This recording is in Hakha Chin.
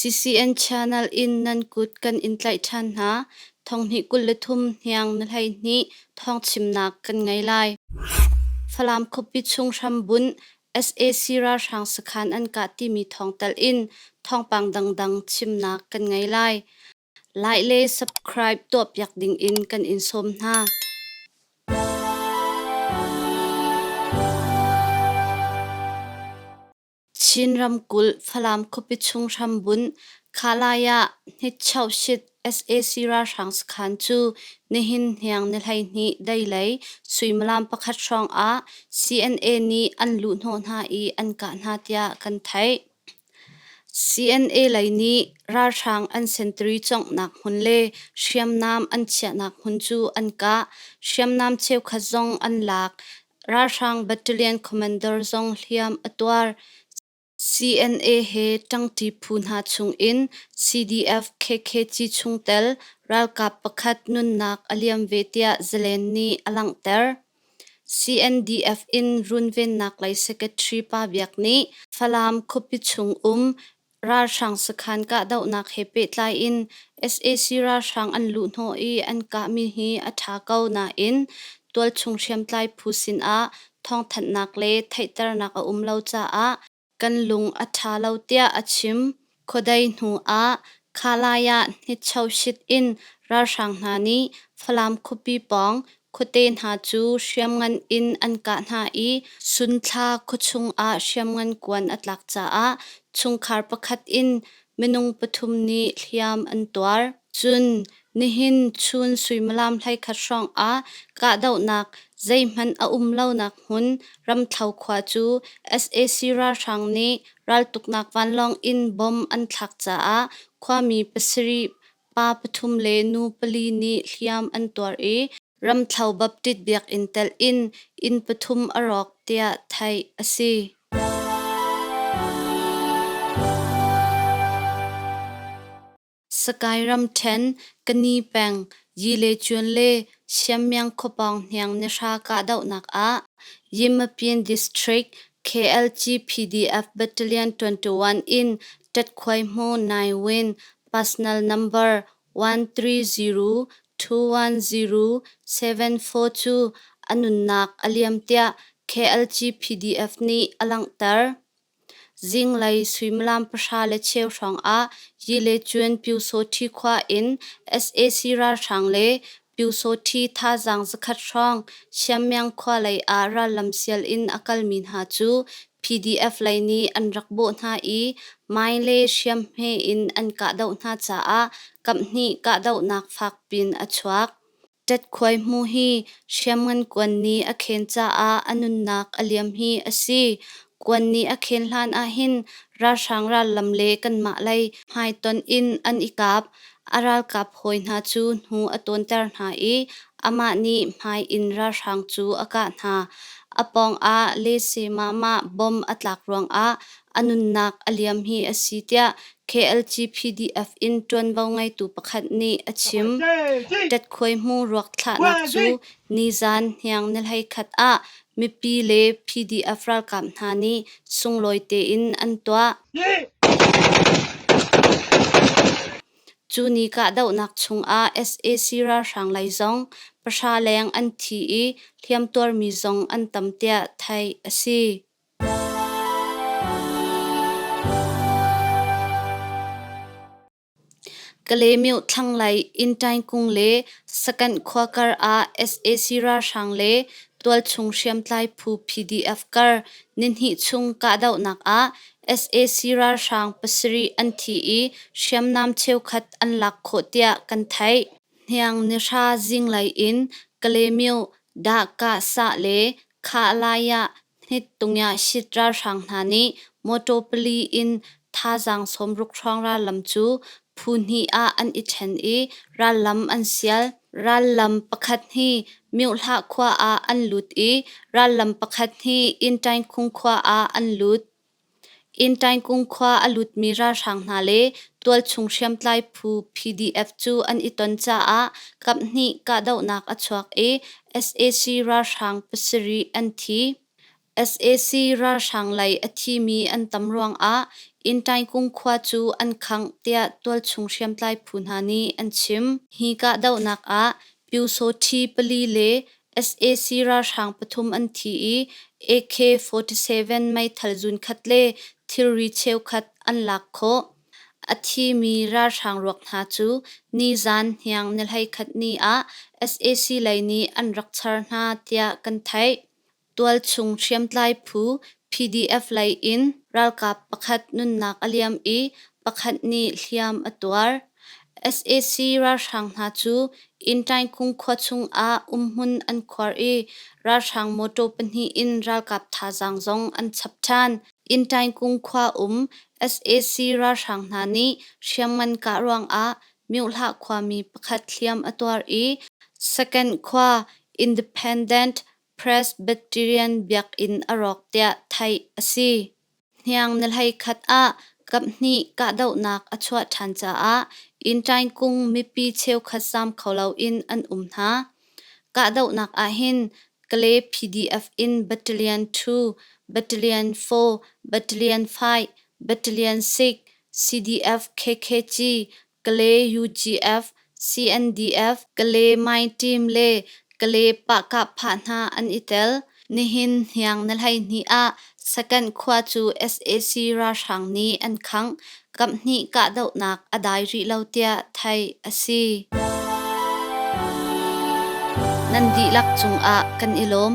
CCN channel in nan kut kan in tlaih ṭhan hna. Thonghnih 23 hniang na 12 thawngchimnak kan ngei lai. Falam khuapi chung hrambunh sac ralhrang sakhan an kah timi thawng telh in thawngpang dangdang chimnak kan ngei lai. Like le subscribe tuahpiak ding in kan in sawm hna. Chin ramkulh Falam khuapi chung hrambunh Khalai ah Hnitchohsit sac ralhrang sakhan cu nihin hniang ni 12 deilei suimilam pakhat hrawng ah CNA nih an luhhnawh hna i an kah hna tiah kan theih. CNA lei nih ralhrang an sentari conghnak hmun le hriamnam an chiahnak hmun cu an kah. Hriamnam cheukhat zong an lak. Ralhrang battalion commander zong hliam a tuar. CNA he ṭangṭi phu hna chungin CDF KKG chungtel ralkap pakhat nunnak a liam ve tiah Zalen nih a langhter. CNDF in runvennak lei Secretary Pa Biak nih Falam khuapi chung um ralhrang sakhan kahdohnak he pehtlai in sac ralhrang an luhhnawh i an kahmi hi a ṭha ko nain tualchung hriamtlai phu sinah thawngthanhnak le theihternak a um lo caah kan lung a ṭha lo tiah a chim. Khuadei hnu ah Khalai ah hnitchohsit in ralhrang hna nih Falam khuapi pawng khuate hna cu hriamngan in an kah hna i Sunthla khuachung ah hriamngan kuan a tlak caah chungkhar pakhat in minung pathum nih hliam an tuar. Cun nihin chun suimilam 11 hrawng ah kahdohnak zeihmanh a um lonak hmun Ramthlo khua cu sac ralhrang nih raltuknak vanlawng in bomb an thlak caah khuami pasarih pa pathum le nu pali nih hliam an tuar i Ramthlo Baptist biakinn telh in inn pathum a rawk tiah theih a si. Sakai ramṭhen, Kani peng, Yilecuan le Siammiang khuapawng hniang nihra kahdohnak ah Yimapin District KLG PDF Battalion 21 in Ṭatkhuaihmu Nai Win Personal Number 130210742 cu a nunnak a liam tiah KLG PDF nih a langhter. Zinglei suimilam 10:15 hrawng ah Yilecun Pyusawhti khua in sac ralhrang le Pyusawhti thazaang zakhat hrawng Siammiang khua lei ah rallam sial in a kalmi hna cu PDF lei nih an rak bawh hna i mine le hriamhme in an kahdoh hna caah kaphnih kahdohnak fak pin a chuak. Ṭatkhuai hmu hi hriamngan kuan nih a khen caah a nunnak a liam hi a si. Kuan nih a khen hlan ahhin ralhrang rallam le kanmah lei hmaitonh in an i kap. A ralkap hawi hna cu hnu a tawnter hna i amah nih hmai in ralhrang cu a kah hna. A pawngah lese mahmah bom a tlak ruangah a nunnak a liam hi a si tiah KLGPDF in ṭuanvo ngeitu pakhat nih a chim. Ṭatkhuaihmu ruak thlahnak cu nizan hniang ni 11 ah mipi le PDF ralkap hna nih sunglawi tein an tuah. Cu ni kahdohnak chungah sac ralhrang lei zong pahra leng an thi i hliamtuarmi zong an tam tiah theih a si. Kalaymyo thlanglei Intaingkung le Sakanh khua kar ah sac ralhrang le tualchung hriamtlai phu PDF kar nihnih chung kahdohnak ah sac ralhrang pasarih an thi i hriamnam cheukhat an lak khawh tiah kan theih. Hniang nihra zinglei in Kalaymyo Dah-kah-sah le Kha-lai ah Hnit-tungyah-shit ralhrang hna nih mawṭaw pali in thazaang 60 hrawng rallam cu phu hnih ah an i ṭhen i rallam an sial. Rallam pakhat hi Myohlah khua ah an lut i rallam pakhat hi Intaingkhung khua ah an lut. Intaingkung khua a lutmi ralhrang hna le tualchung hriamtlai phu PDF cu an i ton caah kaphnih kahdohnak a chuak i sac ralhrang pasarih an thi. Sac ralhrang lei a thimi an tam ruangah Intaingkung khua cu an khangh tiah tualchung hriamtlai phu hna nih an chim. Hi kahdohnak ah Pyusawṭhi pali le sac ralhrang pathum an thi i AK-47 meithal zunkhat le thilri cheukhat an lak khawh. A thimi ralhrang ruak hna cu nizaan hniang ni 11 ni ah sac lei nih an rak char hna tiah kan theih. Tualchung hriamtlai phu PDF lei in ralkap pakhat nunnak a liam i pakhat nih hliam a tuar. Sac ralhrang hna cu Intaingkung khua chung ah umhmun an khuar i ralhrang mawtaw pahnih in ralkap thazaang zong an chap ṭhan. Intaingkung khua um sac ralhrang hna nih hriamngan kah ruangah Myohlah khuami pakhat hliam a tuar i Second khua Independent Presbyterian biakinn a rawk tiah theih a si. Hniang ni 11 ah kaphnih kahdohnak a chuah ṭhan caah Intaingkung mipi cheukhat zaam kho loin an um hna. Kahdohnak ahhin Kalay PDF in Battalion 2, Battalion 4, Battalion 5, Battalion 6, CDF KKG, Kalay UGF, CNDF, Kalay Mine Team le Kalay Pahkahphah hna an i tel. Nihin hniang ni 12 ah Sakanh khua cu sac ralhrang nih an khangh. Kaphnih kahdohnak a dai rih lo tiah theih a si. Nan dihlak cungah kan i lawm.